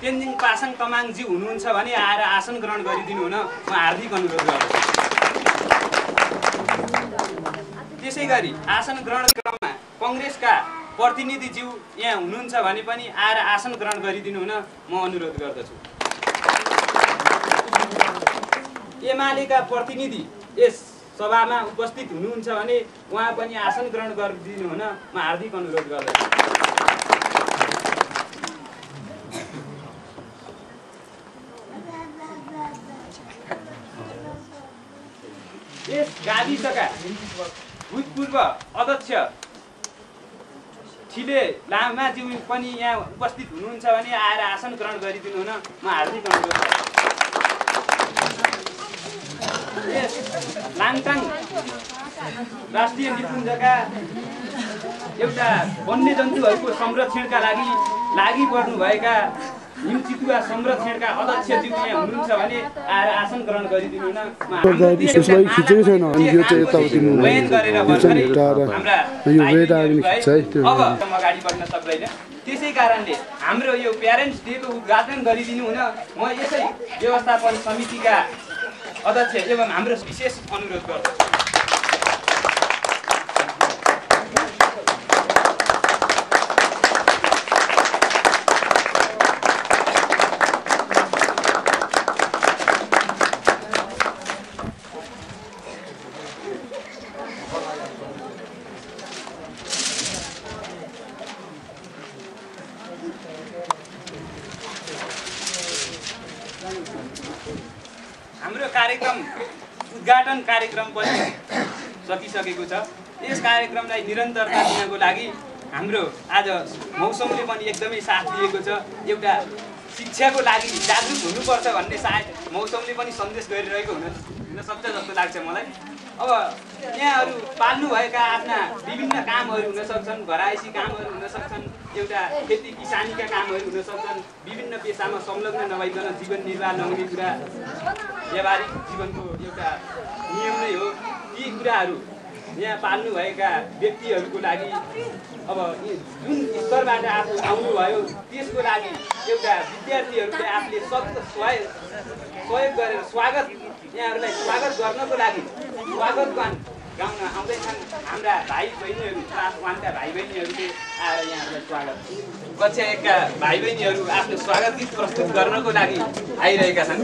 तेन्जिङ पासाङ तमाङज्यू हुनुहुन्छ भने आएर आसन ग्रहण गरिदिनु हुन म हार्दिक अनुरोध गर्दछु। त्यसै गरी आसन ग्रहण क्रममा कङ्ग्रेसका प्रतिनिधिज्यू यहाँ हुनुहुन्छ भने पनि आएर आसन ग्रहण गरिदिनु हुन म अनुरोध गर्दछु। एमालेका प्रतिनिधि यस सभामा उपस्थित हुनुहुन्छ भने उहाँ पनि आसन ग्रहण गरिदिनु हुन म हार्दिक अनुरोध गर्दछु। यस गाविसका भूतपूर्व अध्यक्ष ठिले लामाज्यू पनि यहाँ उपस्थित हुनुहुन्छ भने आएर आसन ग्रहण गरिदिनु हुन म हार्दिक अनुरोध गर्दछु। यस लाङटाङ राष्ट्रिय निकुञ्जका एउटा वन्यजन्तुहरूको संरक्षणका लागि पर्नुभएका हिमचितुवा संरक्षणका अध्यक्षज्यू यहाँ हुनुहुन्छ भने आएर आसन ग्रहण गरिदिनु हुन अगाडि बढ्न सक्दैन। त्यसै कारणले हाम्रो यो प्यारेन्ट्स डेको उद्घाटन गरिदिनु हुन म यसै व्यवस्थापन समितिका अध्यक्ष एवं हाम्रो विशेष अनुरोध गर्दछु। हाम्रो कार्यक्रम उद्घाटन कार्यक्रम पनि सकिसकेको छ। यस कार्यक्रमलाई निरन्तरता दिनको लागि हाम्रो आज मौसमले पनि एकदमै साथ दिएको छ। एउटा शिक्षाको लागि जागरुक हुनुपर्छ भन्ने सायद मौसमले पनि सन्देश गरिरहेको हुन सक्छ जस्तो लाग्छ मलाई। अब यहाँहरू पाल्नुभएका आफ्ना विभिन्न कामहरू हुन सक्छन्, घरायसी कामहरू हुन सक्छन्, एउटा खेती किसानीका कामहरू हुन सक्छन्। विभिन्न पेसामा संलग्न नभइकन जीवन निर्वाह नहुने कुरा व्यावहारिक जीवनको एउटा नियम नै हो। यी कुराहरू यहाँ पाल्नुभएका व्यक्तिहरूको लागि अब जुन स्तरबाट आफू आउनुभयो त्यसको लागि एउटा विद्यार्थीहरूले आफूले सहयोग गरेर यहाँहरूलाई स्वागत गर्नको लागि स्वागत गाउन आउँदैछन्। हाम्रा भाइ बहिनीहरू क्लास 1का भाइ बहिनीहरूले आएर यहाँहरूलाई स्वागत कक्षा 1का भाइ बहिनीहरू आफ्नो स्वागत गीत प्रस्तुत गर्नको लागि आइरहेका छन्।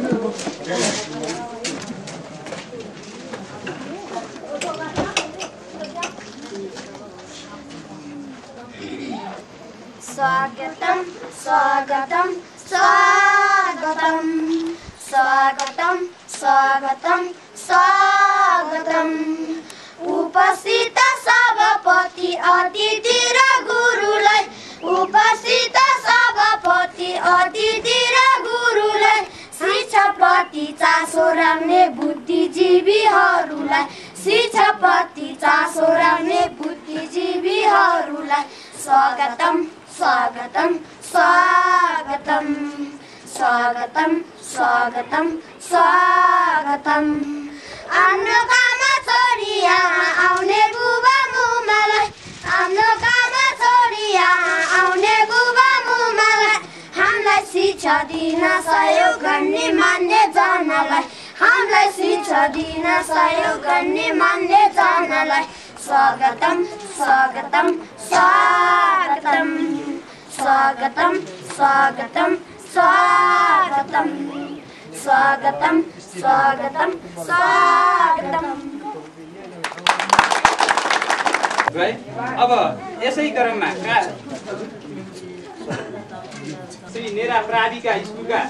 स्वागतम स्वागतम स्वागतम स्वागतम स्वागतम स्वागतम उपस्थित सभापति अतिथि र गुरुलाई उपस्थित सभापति अतिथि र गुरुलाई शिक्षाप्रति चासो राख्ने बुद्धिजीवीहरूलाई शिक्षाप्रति चासो राख्ने बुद्धिजीवीहरूलाई स्वागतम स्वागतम स्वागतम स्वागतम स्वागतम स्वागतम। आफ्नो काममा छोडी यहाँ आउने बुबा मुमालाई आफ्नो काममा छोडी यहाँ आउने बुबा मुमालाई हामीलाई शिक्षा दिन सहयोग गर्ने मान्ने जनलाई हामीलाई शिक्षा दिन सहयोग गर्ने मान्ने जनलाई स्वागतम स्वागतम स्वागतम स्वागतम स्वागतम स्वागतम स्वागतम स्वागतम स्वागतम। अब यसै क्रममा श्री नेरा प्राविका स्कुलका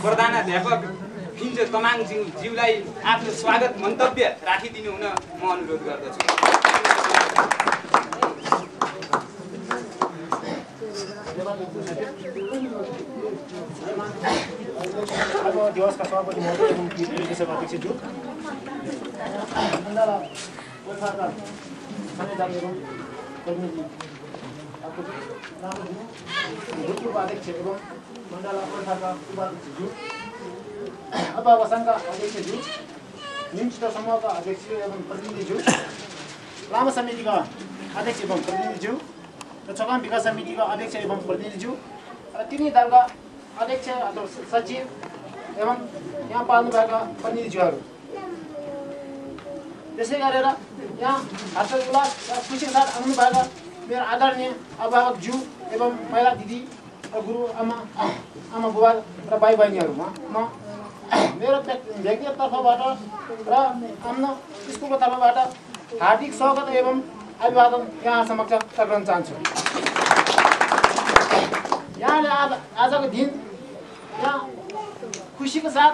प्रधानाध्यापक फिन्जो तमाङज्यूलाई आफ्नो स्वागत मन्तव्य राखिदिनु हुन म अनुरोध गर्दछु। दिवसका सभापति महोदय एवं विदेशका अध्यक्षज्यू भूतपूर्व अध्यक्ष एवं मण्डला प्रथाका उपाध्यक्षज्यू अथवा सङ्घका अध्यक्षज्यू निम्चित समूहका अध्यक्ष एवं प्रतिनिधिज्यू लामा समितिका अध्यक्ष एवं प्रतिनिधिज्यू र चकाम विकास समितिका अध्यक्ष एवं प्रतिनिधिज्यू र तिनै दलका अध्यक्ष अथवा सचिव एवं यहाँ पाल्नुभएका प्रतिनिधिज्यूहरू, त्यसै गरेर यहाँ हर्षोल्लास र खुसीका साथ आउनुभएका मेरो आदरणीय अभिभावकज्यू एवं महिला दिदी र गुरु आमा बुबा र भाइ बहिनीहरूमा म मेरो व्यक्तिगत तर्फबाट र आफ्नो स्कुलको तर्फबाट हार्दिक स्वागत एवं अभिवादन यहाँ समक्ष गर्न चाहन्छु। यहाँले आजको दिन यहाँ खुसीको साथ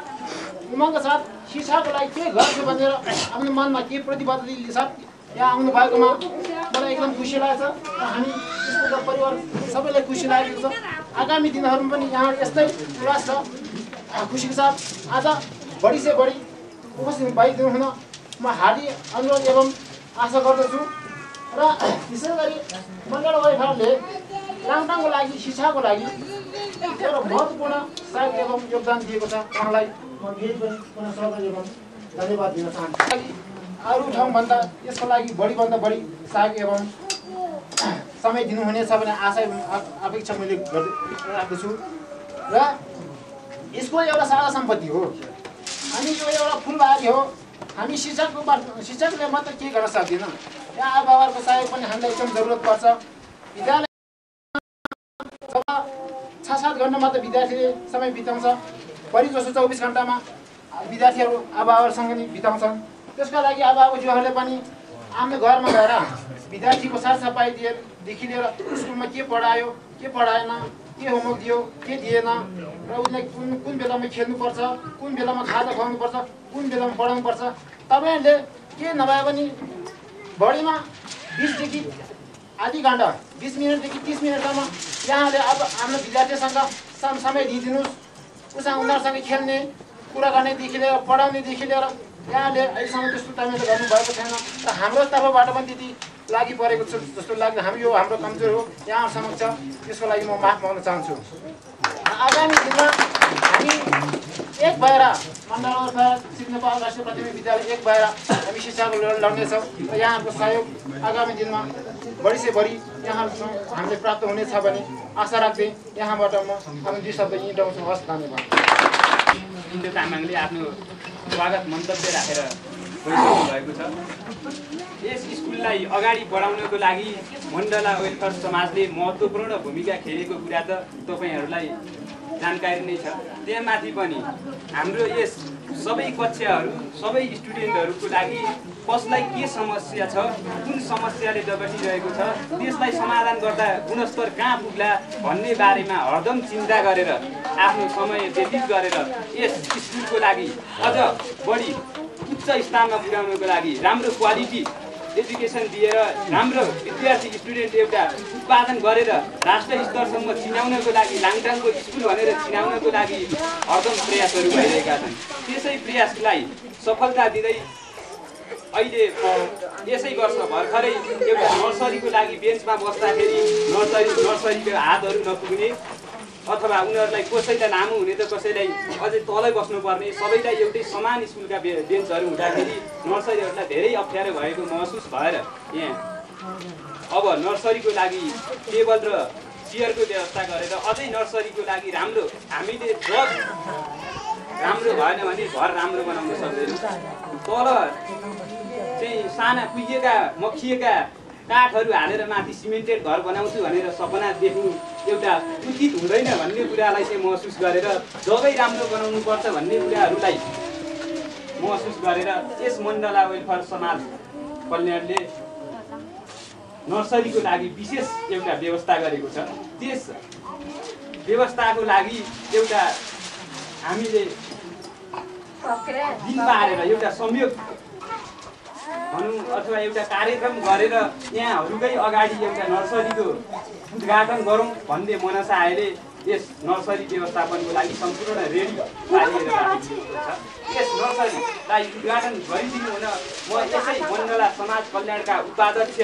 उमङ्गका साथ शिक्षाको लागि के गर्छु भनेर आफ्नो मनमा के प्रतिबद्धताले साथ यहाँ आउनु भएकोमा मलाई एकदम खुसी लागेको छ र हामी स्कुलका परिवार सबैलाई खुसी लागेको छ। आगामी दिनहरूमा पनि यहाँ यस्तै उल्लास र खुसीको साथ आज बढी से बढी उपस्थित भइदिनु हुन म हार्दिक अनुरोध एवं आशा गर्दछु र विशेष गरी मण्डल वाइफाइले लाङटाङको लागि शिक्षाको लागि एउटा महत्त्वपूर्ण सहयोग एवं योगदान दिएको छ। उहाँलाई म फेरि पनि पुनः स्वागत एवं धन्यवाद दिन चाहन्छु। अरू ठाउँभन्दा यसको लागि बढीभन्दा बढी सहयोग एवं समय दिनुहुनेछ भन्ने आशा एवं अपेक्षा मैले राख्दछु। र स्कुल एउटा सादा सम्पत्ति हो, अनि यो एउटा फुलबारी हो। हामी शिक्षकले मात्र के गर्न सक्दैन, यहाँ अभिभावकको सहयोग पनि हामीलाई एकदम जरुरत पर्छ। विद्यालय 6-7 घण्टा मात्र विद्यार्थीले समय बिताउँछ, बढी जसो 24 घण्टामा विद्यार्थीहरू अभिभावकसँग नि बिताउँछन्। त्यसका लागि अभिभावकज्यूहरूले पनि आफ्नो घरमा गएर विद्यार्थीको सरसफाइदेखि लिएर स्कुलमा के पढायो के पढाएन, के होमवर्क दियो के दिएन, र उसलाई कुन बेलामा खेल्नुपर्छ, कुन बेलामा खाजा खुवाउनुपर्छ, कुन बेलामा पढाउनुपर्छ, तपाईँहरूले के नभए पनि बढीमा 20देखि आधी घण्टा 20 मिनटदेखि 30 मिनटसम्म यहाँले अब आफ्नो विद्यार्थीसँग समय दिइदिनुहोस्। उनीहरूसँग खेल्ने कुरा गर्नेदेखि लिएर पढाउनेदेखि लिएर यहाँले अहिलेसम्म त्यस्तो तपाईँले गर्नुभएको छैन र हाम्रो तर्फबाट पनि त्यति लागि परेको छ जस्तो लाग्दैन। हाम्रो हाम्रो कमजोर हो, यहाँ समक्ष त्यसको लागि म माफ माग्न चाहन्छु। आगामी दिनमा हामी एक भएर मण्डल सिक्न नेपाल राष्ट्रिय प्राथमिक विद्यालय एक भएर हामी शिक्षाको लड्नेछौँ र यहाँहरूको सहयोग आगामी दिनमा बढी से बढी यहाँहरूसँग हामीले प्राप्त हुनेछ भन्ने आशा राख्दै यहाँबाट म आफ्नो 2 शब्द यहीँ डाउँछु। हस्, धन्यवाद। इन्दु तामाङले आफ्नो स्वागत मन्तव्य राखेर गइसक्नु भएको छ। यस स्कुललाई अगाडि बढाउनको लागि मण्डला वेलफेयर समाजले महत्त्वपूर्ण भूमिका खेलेको कुरा त तपाईँहरूलाई जानकारी नै छ। त्यहाँमाथि पनि हाम्रो यस सबै कक्षाहरू सबै स्टुडेन्टहरूको लागि कसलाई के समस्या छ, कुन समस्याले दगटिरहेको छ, त्यसलाई समाधान गर्दा गुणस्तर कहाँ पुग्ला भन्ने बारेमा हरदम चिन्ता गरेर आफ्नो समय व्यतीत गरेर यस स्कुलको लागि अझ बढी उच्च स्थानमा पुर्याउनको लागि राम्रो क्वालिटी एजुकेसन दिएर राम्रो विद्यार्थी स्टुडेन्ट एउटा उत्पादन गरेर राष्ट्रिय स्तरसम्म चिनाउनको लागि लाङटाङको स्कुल भनेर चिनाउनको लागि हरदम प्रयासहरू भइरहेका छन्। त्यसै प्रयासलाई सफलता दिँदै अहिले यसै वर्ष भर्खरै एउटा नर्सरीको लागि बेन्चमा बस्दाखेरि नर्सरीको हातहरू नपुग्ने अथवा उनीहरूलाई कसैलाई लामो हुने त कसैलाई अझै तलै बस्नुपर्ने सबैलाई एउटै समान स्कुलका बेन्चहरू हुँदाखेरि नर्सरीहरूलाई धेरै अप्ठ्यारो भएको महसुस भएर यहाँ अब नर्सरीको लागि टेबल र चेयरको व्यवस्था गरेर अझै नर्सरीको लागि राम्रो हामीले जब राम्रो भएन भने घर राम्रो बनाउन सक्दैनौँ। तल चाहिँ साना कुहिएका मखिएका काठहरू हालेर माथि सिमेन्टेड घर बनाउँछु भनेर सपना देख्नु एउटा उचित हुँदैन भन्ने कुरालाई चाहिँ महसुस गरेर जबै राम्रो बनाउनुपर्छ भन्ने कुराहरूलाई महसुस गरेर यस मण्डला वेलफेयर समाज कल्याणले नर्सरीको लागि विशेष एउटा व्यवस्था गरेको छ। त्यस व्यवस्थाको लागि एउटा हामीले दिन पारेर एउटा संयोग भनौँ अथवा एउटा कार्यक्रम गरेर यहाँहरूकै अगाडि एउटा नर्सरीको उद्घाटन गरौँ भन्ने मनसा आएले यस नर्सरी व्यवस्थापनको लागि सम्पूर्ण रेडी पारिएर राखिएको छ। यस नर्सरीलाई उद्घाटन गरिदिनु हुन म यसै मण्डला समाज कल्याणका उपाध्यक्ष